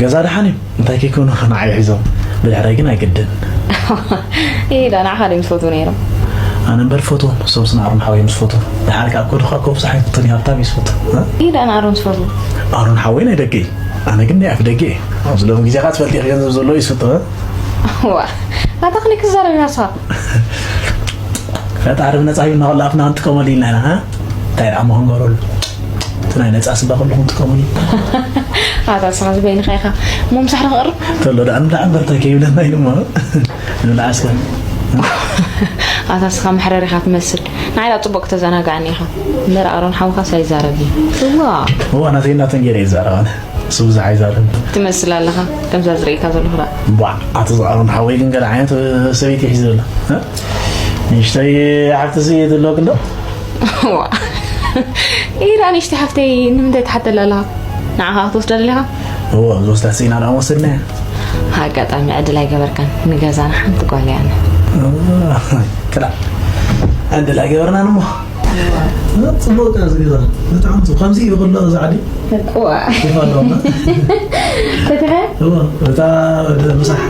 ገዛ ደሓን እዩ። እንታይ ከይኮኑ ንዓይ ሒዞም። ብድሕረይ ግን ኣይግድን። ይዳ ንዓኻ ድዮም ዝፈትዉ ነይሮም? ኣነ እምበር ፈትዎም፣ እሶምስ ንኣሮን ሓወይ ምስ ፈትዎም። ደሓር ከኣ ኮድኻ ኮብሱ ሓይፍትን ሃብታም እዩ ዝፈቱ። እ? ይዳ ንኣሮን ዝፈትዉ? ኣሮን ሓወይ ናይ ደገ እዩ። ኣነ ግን ናይ ኣፍ ደገ እየ። ኣብዚ ሎሚ ግዜ ከኣ ትፈልጢ ገንዘብ ዘለዎ እዩ ዝፈቱ። እ? ዋ ኣታ ክኒ ክዛረብ ኢና ንስኻ። ፈጣሪ ብነጻ ሂብና ከሎ ኣፍና ክንጥቀመሉ ኢልና ኢና። እ? እንታይ ደኣ እሞ ክንገብረሉ? እቲ ናይ ነጻ ስጋ ከሎ ክንጥቀመሉ። ኣታ ንስኻ ዝበይንኻ ኢኻ። እሞ ምሳሕ ዶ ክቕርብ? ተሎ ደኣ ንብላዕ እምበር እንታይ ከይብለና ኢሉ እሞ። ንብላዕ እስከ። ኣታ ንስኻ መሕረር ኢኻ ትመስል። ንዓይ ደኣ ጽቡቕ ክተዘናግዓኒ ኢኻ። እምበር ኣሮን ሓውኻስ ኣይዛረብ እዩ። እዋ። እዋ ናተይ ናተን ገይረ ይዛረብ ኣነ። እሱ ብዙሕ ኣይዛረብ። ትመስል ኣለኻ። ከምዛ ዝርእየካ ዘለኹ ደኣ። ቧዕ፣ ኣቲ ዝኣሮን ሓወይ ግን ገለ ዓይነት ሰበይቲ ሒዙ ዘሎ። እ? ንእሽተይ ሓፍትሲ ትህልወክ እንዶ? ዋ። ኢራ ንእሽተይ ሓፍተይ ንምንታይ ትሓተላ ኣለኻ? ንዓኻ ክትወስዳ ደሊኻ? እዎ፣ ዝወስዳ ስኢና ደኣ ወሰድናያ። ኣጋጣሚ ዕድል ኣይገበርካን። ንገዛና ሓንቲ ጓል እያ ኣነ። ክላ ዕድል ኣይገበርናን እሞ። ጽቡቅ እዩ እዚ ገዛ። ብጣዕሚ ጽቡቅ። ከምዚ እዩ ከሎ እዚ ዓዲ። ዋ። ይፋለዎ። ፈቲኻ? እዎ፣ እታ ወደ ምሳሕ።